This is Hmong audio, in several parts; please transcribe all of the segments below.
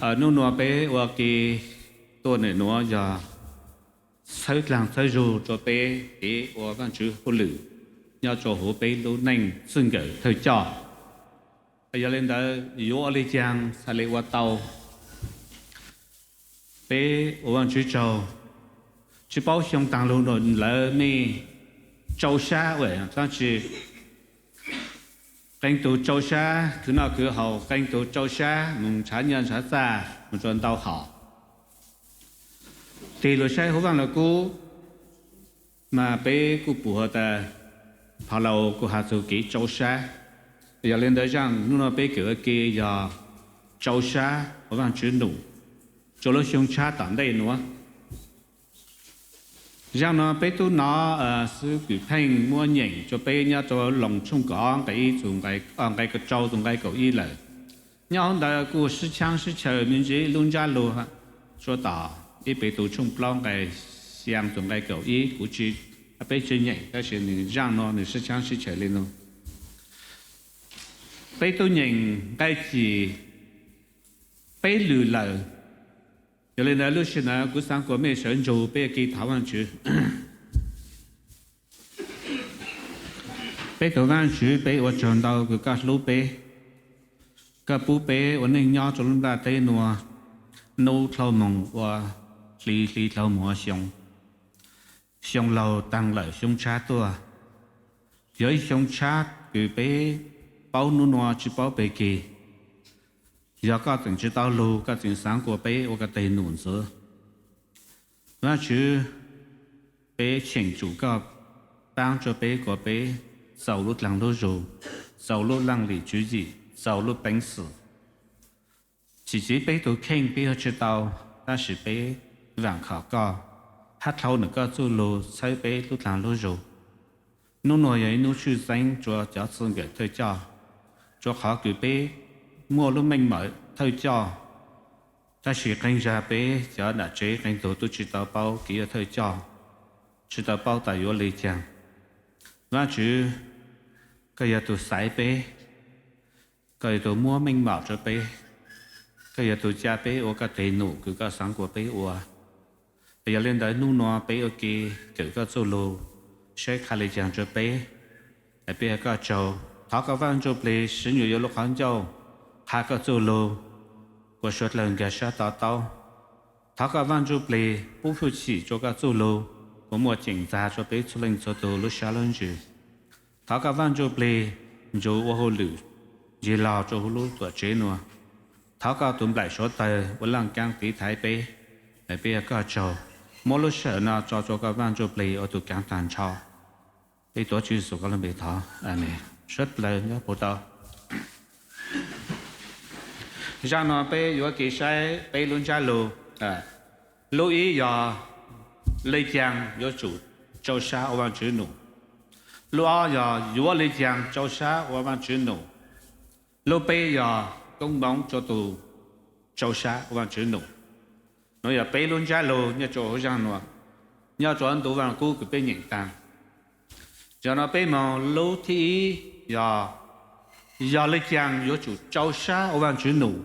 Hnub nua peb ua ke tuaj ntawm nuav yog txhawb dlaag txhawb zug rua peb kev ua Vaajtswv hauj lwm nyob rua huv peb lub neej txwj nkawm thawj coj. Yog le ntawd yuav ua le caag txhaj le ua tau? Peb ua Vaajtswv tsaug, tsi paub xyoo taag lug lawm mej rau sab ua dlaab tsi, qee tug rau sab khwv noj khwv haus, qee tug rau sab moog nrhav nyaj nrhav txaj moog rua ntau hom. Tig lug saib huv Vaaj Lug Kub mas peb kuj pum has tas Phau Laus kuj has txug kev rau sab. Yog le ntawd zaaj nub nua peb kawm ua ke yog rau sab ua Vaajtswv num rua lub xyoo tshab tom ntej nuav. Zaaj nua peb tub nov xib hwb Kws Pheej muab nyeem rua peb nyob rua Loos tshooj kaum ob nqe ib txug nqe, nqe kaum rau txug nqe kaum ib lawm. Nyob huv ntawd kuj sib tshaab sib chaws me ntsis lub ntsab lug, suav tom ib Petus tshooj plaub nqe xyaa txug nqe kaum ib, kuv tsi, peb tsi nyeem tab sis nwg zaaj nua nwg sib tshaab sib chaws le nua. Peb tub nyeem nqe cim peb lwm lawm. Yog le ntawd lub sij hawm no kuv xaav kuas mej sawv ntsug peb ua ke thov Vaajtswv. Peb tug Vaajtswv, peb ua tsaug ntau kws koj hlub peb, koj pub peb ua neej nyob rua lub nplaj teb nua, nub dlhau moog ua hli, hli dlhau moog ua xyoo, xyoo laug taag lawm xyoo tshab tuaj. Yog ib xyoo tshab kws peb paub nub nua tsi paub peg kig. Yog koj tseem tsi tau lug, koj tseem xaav kuas peb ua koj teg num ntxiv. Vaajtswv, peb cheem tsum koj paab rua peb kuas peb txaus lub dlaag lub zug, txaus lub laaj lim tswv yim, txaus lub peev xwm. Tsim txiv peb tug kheej peb yuav tsi tau, tab sis peb vaam khom koj, hab dlhau nwg koj txuj lug txhawb peb lub dlaag lub zug. Nub nua yog ib nub tshwj xeeb rua cov txwj nkawm thawj coj, rua qhov kws peb muaj lub meej mom thawj coj, tab sis qee zag peb cov nram tsev qee tug tub tsi tau paub kev yuav thawj coj, tsi tau paub tas yuav le caag. Vaajtswv, koj yog tug xaiv peb, koj yog tug muab meej mom rua peb, koj yog tug ca peb ua koj teg num kws koj xaav kuas peb ua. Yog le ntawd nub nua peb ua ke kawm koj txuj lug, saib qha le caag rua peb, peb ua koj tsaug. Thov koj Vaaj Ntsuj Plig siv nyuas yuav lub qhov ncauj qha koj txuj lug, kuas suav dlawg nkaag sab to taub. Thov koj Vaaj Ntsuj Plig pub hwj chim rua koj txuj lug, kuas muaj ceem ntxag rua peb txhua leej txhua tug lub sab lub ntsws. Thov koj Vaaj Ntsuj Plig nrug ua hauj lwm ntsig lug rua huv lub tuam tsev nua. Thov koj tug nplaim suav tawg ua laaj kaav tiv thaiv peb, peb ua koj tsaug. Muab lub sij hawm no tso rua koj Vaaj Ntsuj Plig ua tug kaav taag nrho. Peb tuav Tswv Yexus koj lub npe thov, amees. Suav dlawg nyob puv tau. Zaaj nua peb yuav ke saib peb lub ntsab lug. Lub ib yog le caag yuav tsum rau sab ua Vaajtswv num. Lub ob yog yuav le caag rau sab ua Vaajtswv num. Lub peb yog koob moov rua tug rau sab ua Vaajtswv num. Nuav yog peb lub ntsab lug nyob rua huv zaaj nua, nyob rua ntu Vaaj Lug Kub kws peb nyeem taag. Zaaj nua peb moog lub thib ib yog, yog le caag yuav tsum rau sab ua Vaajtswv num.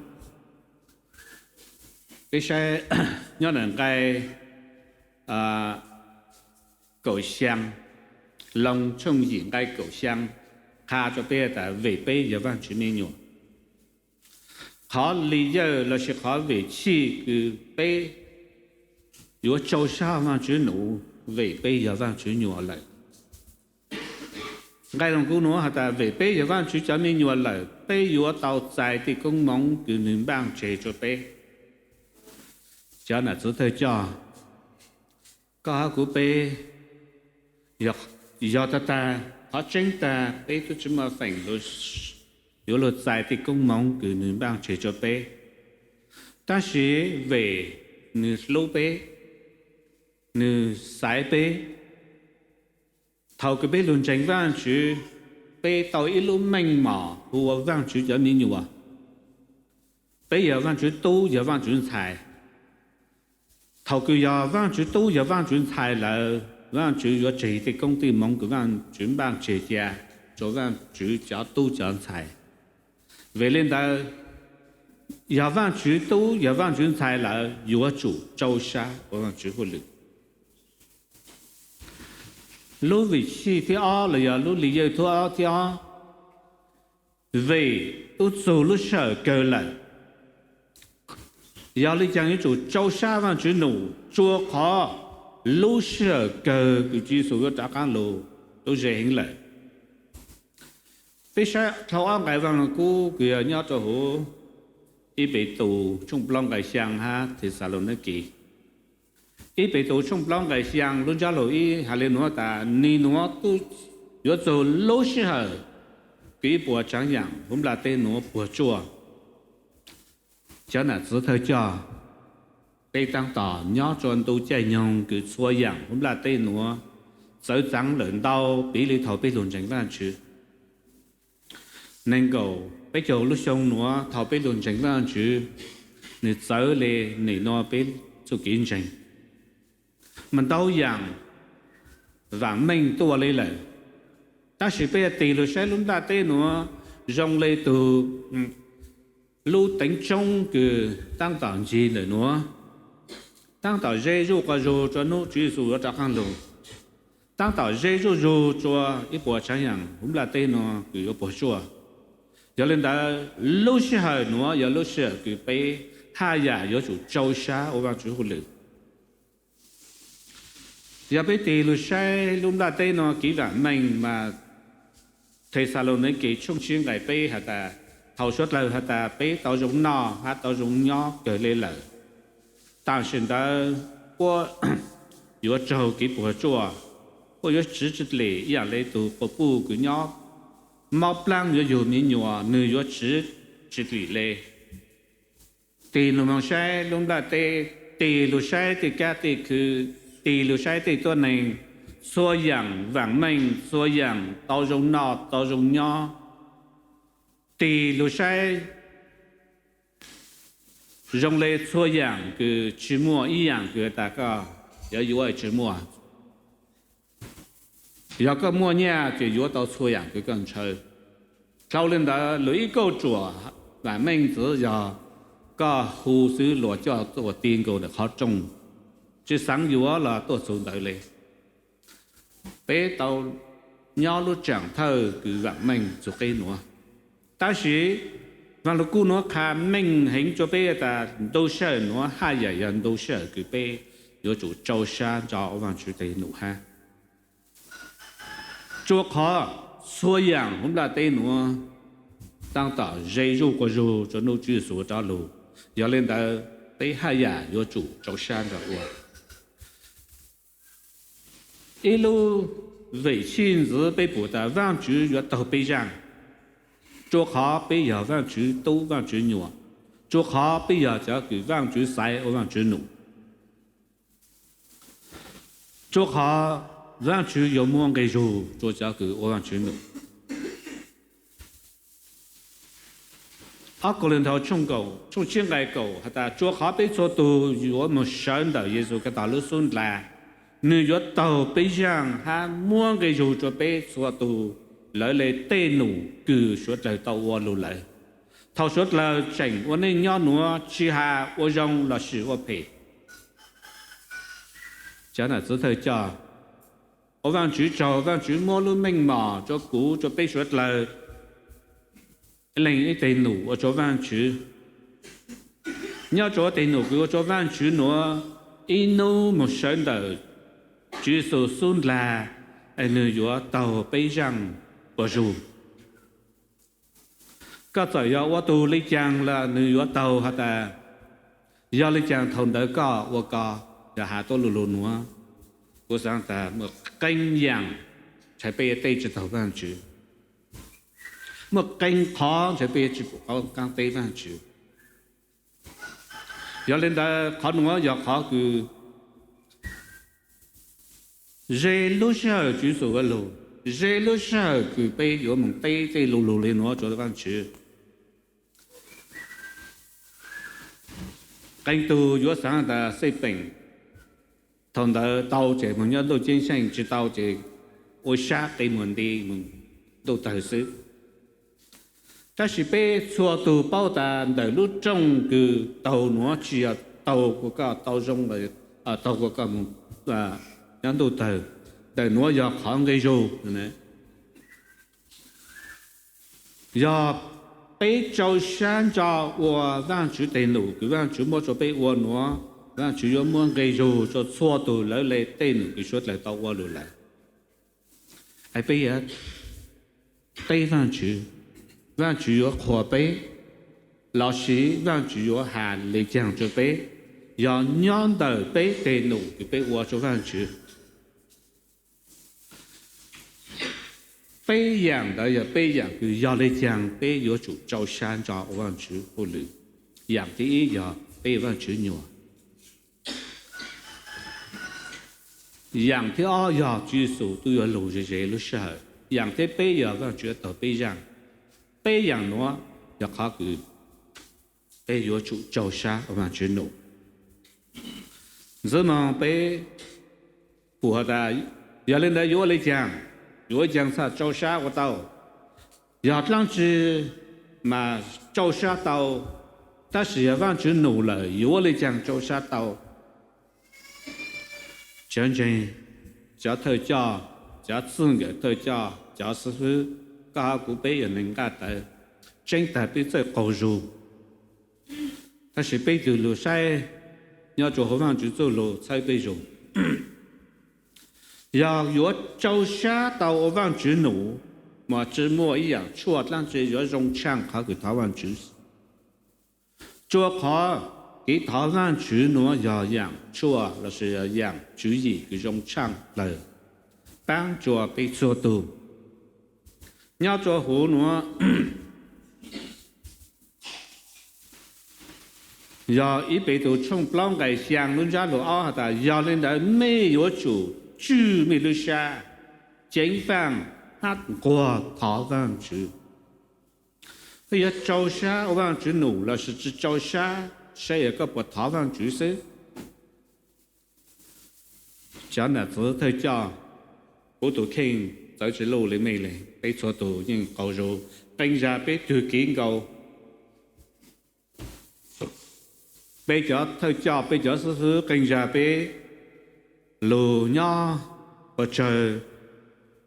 Peb saib nyob ntawm nqe kaum xyaa, Loos tshooj yim nqe kaum xyaa, qha rua peb tas vem peb yog Vaajtswv me nyuam. Qhov li yawj lossis qhov vim chij kws peb yuav rau sab Vaajtswv num, vim peb yog Vaajtswv nyuam lawm. Nqe Loos Kub nuav has tas vim peb yog Vaajtswv cov me nyuam lawm, peb yuav tau txais tej koob moov kws nwg npaaj tseg rua peb. Cov nam txwv thawj coj, koj hab kuv peb yog tag tag, qhov tseeb tag peb tub tsi muaj feem yuav luag txais tej koob moov kws nwg npaaj tseg rua peb. Tab sis vim nwg hlub peb, nwg xaiv peb, thaus kws peb lug ntseeg Vaajtswv, peb tau ib lub meej mom hu ua Vaajtswv cov me nyuam. Peb yog Vaajtswv tub yog Vaajtswv ntxhais. Thaus kws yog Vaajtswv tub yog Vaajtswv ntxhais lawm, Vaajtswv yuav tseg tej koob tej moov kws Vaajtswv npaaj tseg cia rua Vaajtswv cov tub cov ntxhais. Vim le ntawd, yog Vaajtswv tub, yog Vaajtswv ntxhais lawm, yuav tsum rau sab ua Vaajtswv hauj lwm. Lub vim xyuam thib ob los yog lub li yaj thib ob, thib ob, vim tub txug lub sij hawm kawg lawm. Yog li cas yuav tsum rau sab Vaajtswv num? Rua qhov lub sij hawm kawg kws Tswv Yexus yuav rov qaab lug lub ze heev lawm. Peb saib dhau ob nqai Vaaj Lug Kub kws yog nyob rua huv ib Petus tshooj plaub nqai xyaa hab Thexalaunikes. Ib Petus tshooj plaub nqai xyaa lub ntsab lug ib has le nuav tas, nwg nuav tub yuav txug lub sij hawm kws ib puas tsav yaam huv nplaj teb nuav puag tsuaj. Cov nam txwv thawj coj, peb taab tom nyob rua ntu caij nyoog kws txhua yaam huv nplaj teb nuav txawv txaav lawm ntau piv le thaus peb lug ntseeg Vaajtswv. Neeg nkaum peb caug lub xyoo nuav thaus peb lug ntseeg Vaajtswv, nwg txawv le nim nuav peb txuj kev ntseeg. Mas ntau yaam vaam meej tuaj le lawm, tab sis peb tig lug saib lub nplaj teb nuav zoo le tug lub teev tsoob kws taab tom ncig ntawm nuav, taab tom ze zuj quas zug rua nub Tswv Yexus yuav rov qaab lug, taab tom ze zuj zug rua ib puas tsav yaam huv nplaj teb nuav kws yuav puag tsuaj. Yog le ntawd lub sij hawm nuav yog lub sij hawm kws peb haj yaam yuav tsum rau sab ua Vaajtswv hauj lwm. Yog peb tig lug saib lub nplaj teb nuav kev vaam meej mas Thexalaunikes tshooj tsib nqai peb has tas, thaus suav dlawg has tas peb tau zoo noj hab tau zoo nyob kawg le lawm, tam sim ntawd puab yuav raug kev puag tsuaj, puab yuav tsiv tsi dlim ib yaam le tug quas puj kws nyob mob plaab yuav yug me nyuam, nwg yuav tsiv tsi dlim le. Tig lug moog saib lub nplaj teb, tig lug saib tej kab tej khw, tig lug saib tej tuab neeg, txhua yaam vaam meej, txhua yaam tau zoo noj tau zoo nyob. Tig lug saib zoo le txhua yaam kws tsi muaj ib yaam kws tas koj yuav yuav tsi muaj. Yog koj muaj nyaj ces yuav tau txhua yaam kws koj ntshaw. Dlhau le ntawd lug ib kauj ruam vaam meej ntxiv yog koj hu xwb luas coj tuaj ti nkaus ntawm qhov rooj, tsi xaav yuav los tuaj txug ntawd le. Peb tau nyob lub tsaam thawj kws vaam meej txug qib nuav. Tab sis Vaaj Lug Kub nuav qha meej heev rua peb tas ntu sij hawm nuav haj yam yog ntu sij hawm kws peb yuav tsum rau sab nrug Vaajtswv tej num hab. Rua qhov txhua yaam huv nplaj teb nuav taab tom ze zuj quas zug rua nub Tswv Yexus rov lug. Yog le ntawd peb haj yam yuav tsum rau sab nrug ua. Ib lub vim xyuam ntxiv peb pum tas Vaajtswv yuav taug peb zaaj, rua qhov peb yog Vaajtswv tub Vaajtswv nyuam, rua qhov peb yog cov kws Vaajtswv xaiv ua Vaajtswv num, rua qhov Vaajtswv yuav muab nqe zug rua cov kws ua Vaajtswv num. Ob Kauleethaus tshooj tsib nqai kaum has tas, rua qhov peb txhua tug yuav moog sawv ntawm Yexus Khetos lub xub ndlag, nwg yuav taug peb zaaj hab muab nqe zug rua peb txhua tug lawv le tej num kws suav dlawg tau ua lug lawm. Thaus suav dlawg tseem ua neej nyob nuav tsi has ua zoo lossis ua phem, cov nam txwv thawj coj, ua Vaajtswv tsaug, Vaajtswv muab lub meej mom rua kuv rua peb suav dlawg leej ib teg num ua rua Vaajtswv. Nyob rua teg num kws ua rua Vaajtswv nuav, ib nub moog sawv ntawm Tswv Yexus xub ndlag, nwg yuav taug peb zaaj quas zug. Koj txawm yog ua tug le caag los nwg yuav taug has tas, yog le caag thaus ntawd koj ua ko, yog has tuab lu lug nuav, kuv xaav tas muaj qee yaam ntshai peb tej tsi taug Vaajtswv, muaj qee qhov ntshai peb tsi pum qaab teb Vaajtswv. Yog le ntawd qhov nuav yog qhov kws ze lub sij hawm Tswv Yexus ua lug, ze lub sij hawm kws peb yuav moog teb tej lu lug le nuav rua Vaajtswv. Qee tug yuav xaav tas xej peem, thaus ntawd tau ces moog nyob ntuj ceeb tsheej, tsi tau ces ua sab qe muag nti moog ntuj tawg xwb. Tab sis peb txhua tus paub tas ntawm lub rooj kws taug nuav tsi yog taug kuas koj tau zoo, taug kuas koj moog nyob ntuj tawg. Ntawm nuav yog qhov nqe zug. Yog peb rau sab ntso ua Vaajtswv teg num kws Vaajtswv muab rua peb ua nuav, Vaajtswv yuav muab nqe zug rua txhua tug lawv le tej num kws suav dlawg tau ua lug lawm. Peb yuav teb Vaajtswv, Vaajtswv yuav qhuas peb, lossis Vaajtswv yuav has le caag rua peb, yog nyob ntawm peb teg num kws peb ua rua Vaajtswv. Peb yaam ntawd yog peb yaam kws yog le caag peb yuav tsum rau sab ntso ua Vaajtswv hauj lwm. Yaam thib ib yog peb Vaajtswv nyuam. Yaam thib ob yog Tswv Yexus tub yuav lug ze ze lub sij hawm. Yaam thib peb yog Vaajtswv taug peb zaaj. Peb yaam nuav yog qhov kws peb yuav tsum rau sab ua Vaajtswv num. Ntxiv moog peb pum has tas, yog le ntawd yuav ua le caag, yuav ua caag txhaj rau sab ua tau? Yog dlaab tsi mas rau sab tau, tab sis yog Vaajtswv num lawm yuav ua le caag rau sab tau? Cov ntseeg, cov thawj coj, cov txwj nkawm thawj coj, cov xib fwb, koj hab kuv peb yog neeg nqaj tawv, tseeb tag peb txawj qaug zug. Tab sis peb tug lug saib nyob rua huv Vaajtswv txuj lug txhawb peb zug. Yog yuav rau sab tau ua Vaajtswv num, mas tsi muaj ib yaam tshuaj dlaab tsi yuav zoo tshaaj qhov kws thov Vaajtswv. Rua qhov kev thov Vaajtswv nuav yog yaam tshuaj lossis yog yaam tswv yim kws zoo tshaaj plawg paab rua peb txhua tug. Nyob rua huv nuav yog ib Petus tshooj plaub nqai xyaa lub ntsab lug ob has tas, yog le ntawd mej yuav tsum tswj mej lub sab, ceev faaj hab nquag thov Vaajtswv. Koj yuav rau sab ua Vaajtswv num lossis tsi rau sab, saib yog koj puas thov Vaajtswv xwb. Cov nam txwv thawj coj, kuv tus kheej txawv tsi luj le mej le, peb txhua tug yeej qaug zug, qee zag peb tug kev nkaus. Peb cov thawj coj, peb cov xib fwb, qee zag peb lug nyob puas tsawg,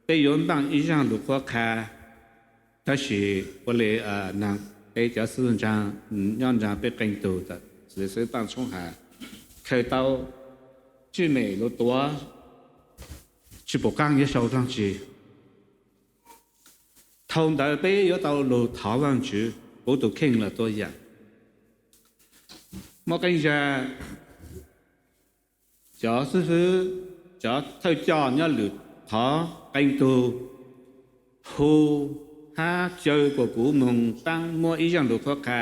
peb yuav npaaj ib zaaj lug qhuab qha. Tab sis ua le peb cov xib fwb nyob nraag peb qee tug, xib fwb Paaj Tshoob has, khaws tau tswj mem lug tuav, tsi pum qaab yuav sau dlaab tsi. Thaus ntawd peb yuav tau lug thov Vaajtswv, kuv tus kheej los tuab yaam. Muaj qee zag cov xib fwb, cov thawj coj nyob lwm qhov qee tug hu hab caw kuas kuv moog paab muab ib zaaj lug qhuab qha,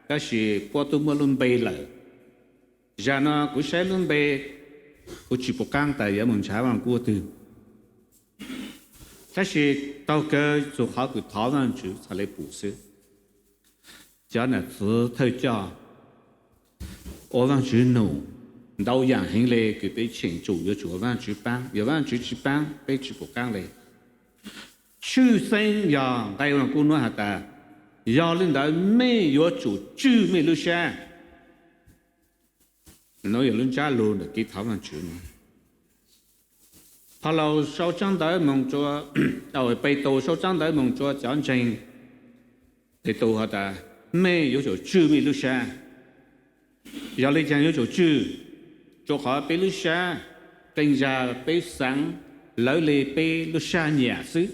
tab sis puab tub muab lub npe lawm. Zag no kuv saib lub npe, kuv tsi pum qaab tas yuav moog nrhav Vaaj Kub twg. Tab sis taug kawg txug qhov kws thov Vaajtswv txhad le pum xwb. Cov nam txwv thawj coj ua Vaajtswv num, ntau yaam heev le kws peb cheem tsum yuav tsum ua Vaajtswv paab, yog Vaajtswv tsi paab peb tsi pum qaab le. Tshwj xeeb yog nqai Vaaj Kub nuav has tas, yog le ntawd mej yuav tsum tswj mej lub sab. Nuav yog lub ntsab lug ntawm kev thov Vaajtswv nuav. Phau Laus sau tsaab ntawv moog rua, Petus sau tsaab ntawv moog rua cov ntseeg Petus has tas, mej yuav tsum tswj mej lub sab. Yog le caag yuav tsum tswj? Rua qhov peb lub sab, qee zag peb xaav lawv le peb lub sab nyam xwb,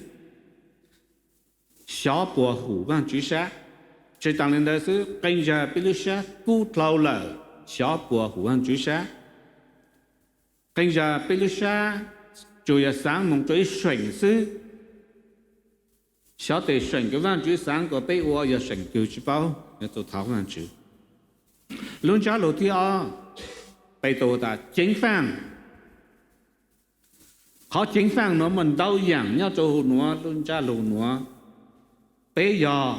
xyov puas hum Vaajtswv sab. Tsi taag le ntawd xwb, qee zag peb lub sab kub dlhau lawm, xyov puas hum Vaajtswv sab. Qee zag peb lub sab tsuas yog xaav moog rua ib seem xwb, xyov tes seem kws Vaajtswv xaav kuas peb ua yog seem twg tsi paub, yuav tsum thov Vaajtswv. Lub ntsab lug thib ob, Petus tas ceev faaj. Qhov ceev faaj nuav muaj ntau yaam nyob rua huv nuav lub ntsab lug nuav. Peb yog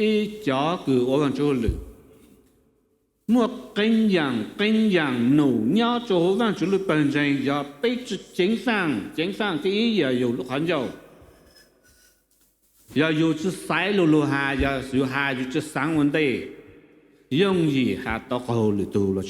ib cov kws ua Vaajtswv hauj lwm, muaj qee yaam qee yaam num nyob rua huv Vaajtswv lub pawg ntseeg, yog peb tsi ceev faaj, ceev faaj thib ib yog yug lub qhov ncauj. Yog yus tsi xaiv luag lug has, yog yus has yus tsi xaav ua ntej, yooj yim has tau qaug lwm tug lug.